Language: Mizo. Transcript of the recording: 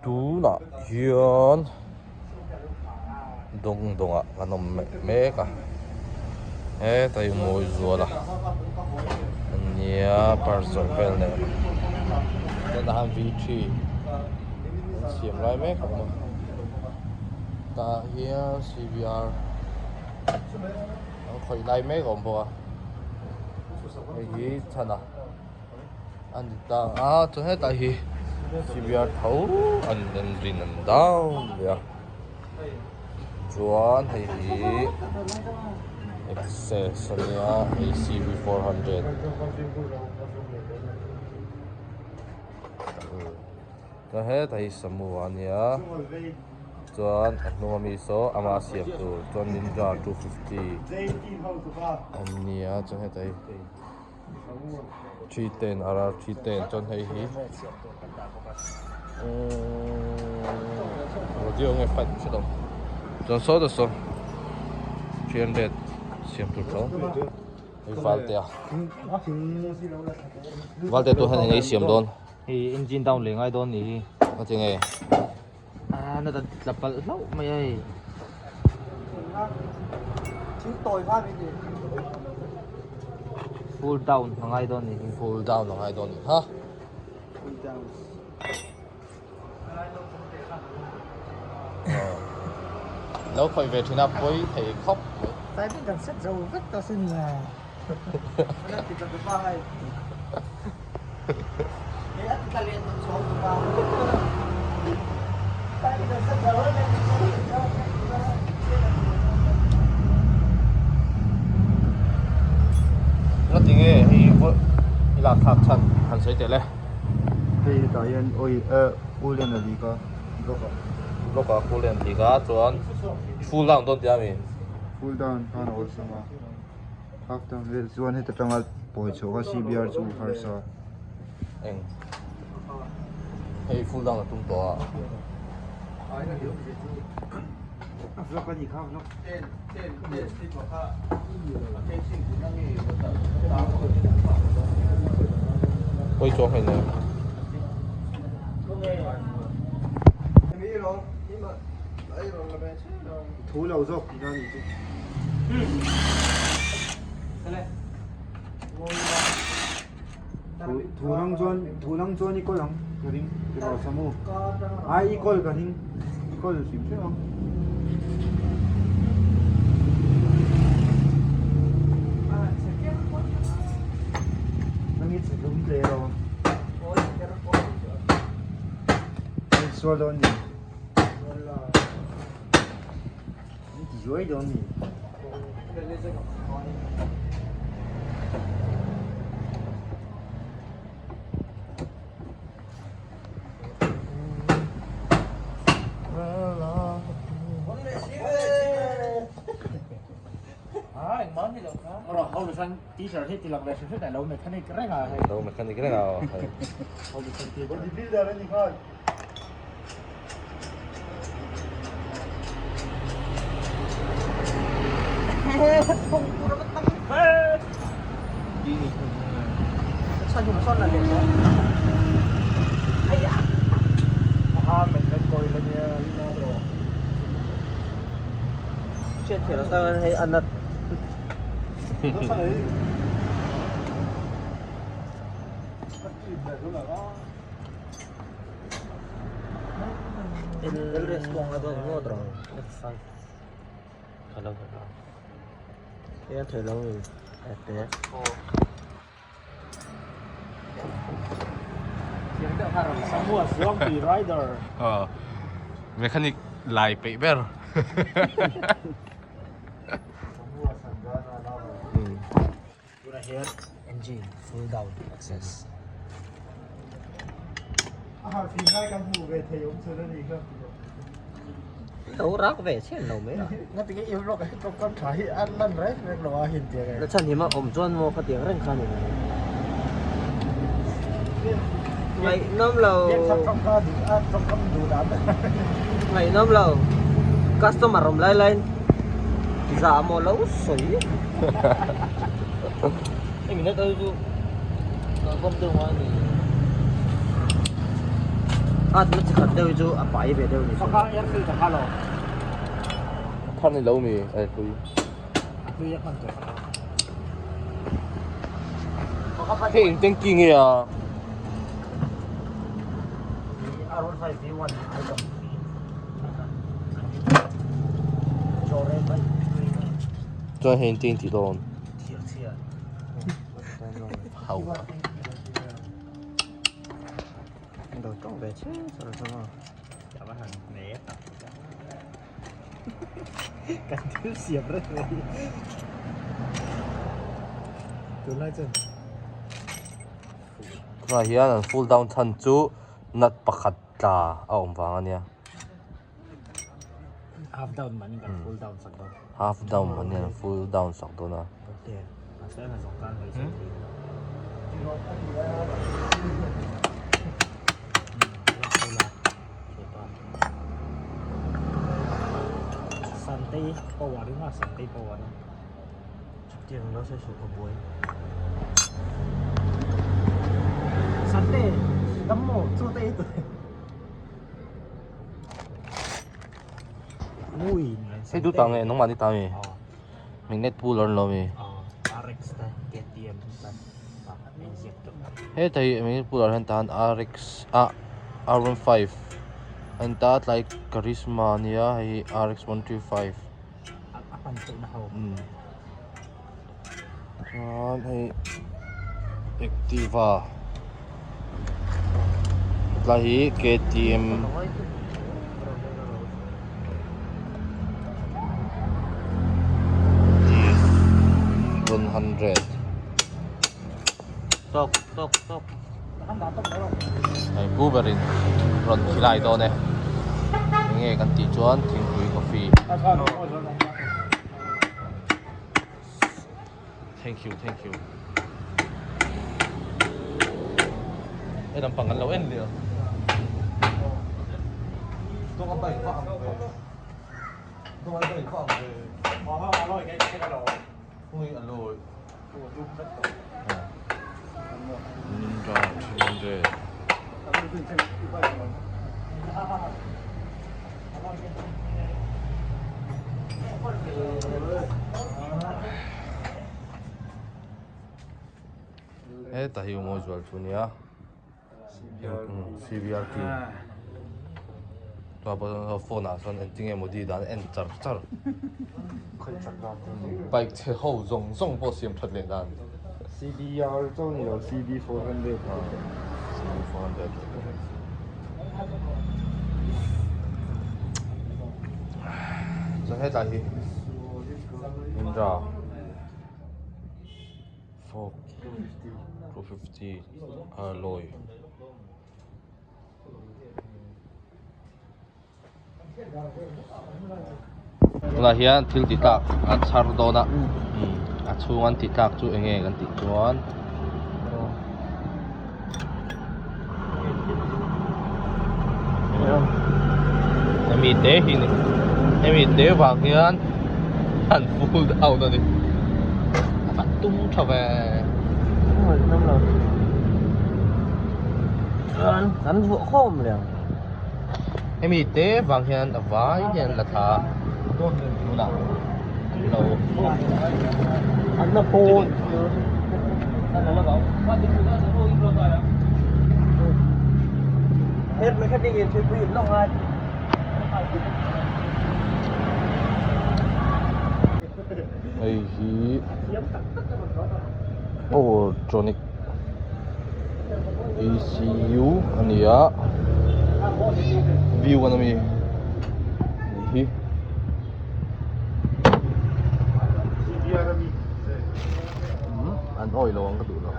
Tunah hian dawng dawngah kan awm mek a heta hi mawi zual a ania parts zawrh vel nen tunah hian v three an siam lai mek a awm a tah hian c v r an khawih lai mek a awm bawk a hei hi chhana. A ni ta a chuan hetah hi cbr tho an engine an down leh a chuan hei hi access a nia hei cv400 chuan hetah hi samu a nia chuan a hnung ami saw ama siam tur chuan ninja 250 a nia chuan hetah hi. 310 RR 310 chuan hei hi rodeo nge fight hre lo chuan saw ta saw 300 siam tur tho hei valtea valtea tu hian eng ei siam dawn hei engine down leh ngai dawn nih hi a ti nge a na ta tla palh hlauh mai a hei full down a ngai dawn nih hi full down a ngai dawn nih ha lo khawih ve thin a pawi thei khawp mai Ngatinge hei i lak thlak chhan han sawi teh le. Hei hetah hian oil eh coolant a leak a block ah. Block ah coolant leak a chuan full down dawn tia mi? Full down khan a awlsam a. Half time vel chuan heta tanga pawi chhuah kha CBR chu harsa. Eng. Hei full down a tum tawh a. Pawi chuang hei nei. Thu lo zawk tihna a nih chu. Thu nang chuan thu nang chuan i kawl ang ka ring tiraw Samu ai i kawl ka ring i kawl hrim hrim ang. Nang i chhe hlum hle lo. Sual dawn ni. Lo mechanic reng a hei. Mechanic lai peih ber. Tunah hian engine full down access. Lo rak ve chian lo mai a. La chhan hi ma awm chuan maw khatiang reng kha ni mai. Ngaihnawm lo. Ngaihnawm lo. Customer awm lai laiin za maw lo sawi. Hei minute aw chu kalkhawm deuh ngai ni. A tuna chi khat deuh hi chu a pai ve deuh ni Sawkha air filter kha lo. Thar ni lo mi a hlui. A hlui a hman tawh kha. Hei eng tanky nge a? R15 V1 item. Chuan hei engtin tih dawn? Hau. Đồ trống về chứ sao rồi sao Kan thil siam reng mai. Tunlai chuan. Tunah hian an full down chhan chu nut pakhat tla a awm vang a nia. Half down man in kan full down sak dawn. Half down man in an full down sak dawn a. Santei power ringa Santei power. Chutiang lo sawi suh ka buai. Sante dam maw chu te i Ui Hei du tang nge nangmah ni ta mi magnet pull an lo mi. RX te KTM te Heta hi magnet pull ah hian tahan RX ah R15 an ta tlai Karizma ania hei hi RX 135. A pan theih na ho. Chuan hei Activa hetlai hi KTM 100. Tawk tawk tawk. Hei pu berin rawn khilai dawn e enge kan tih chuan thingpui coffee thank you thank you he lampang kan lo en leh a Ninja 300. Heta hi umawi zual chu nia CBRT chuan pawh phone ah sawn engtin nge maw di dan en char char bike chhe ho zawng zawng pawh siam that leh dan CBR chauh ni lo CB400 CB400 chuan hetlai hi Ninja Fork 250 alloy. Tunah hian thil ti tlak a chhar dawn a a chhung an ti tlak chu eng nge kan tih chuan hemi te hi ni hemi te vang hian an full down a ni a va tum tha ve An vuah khawm leh ang. Hemi te vang hian a vai hian la thla tunah an lo An la pawn. Hei hi Powertronic ECU a ni a view a ni hi. An awih lo ang ka duh lo.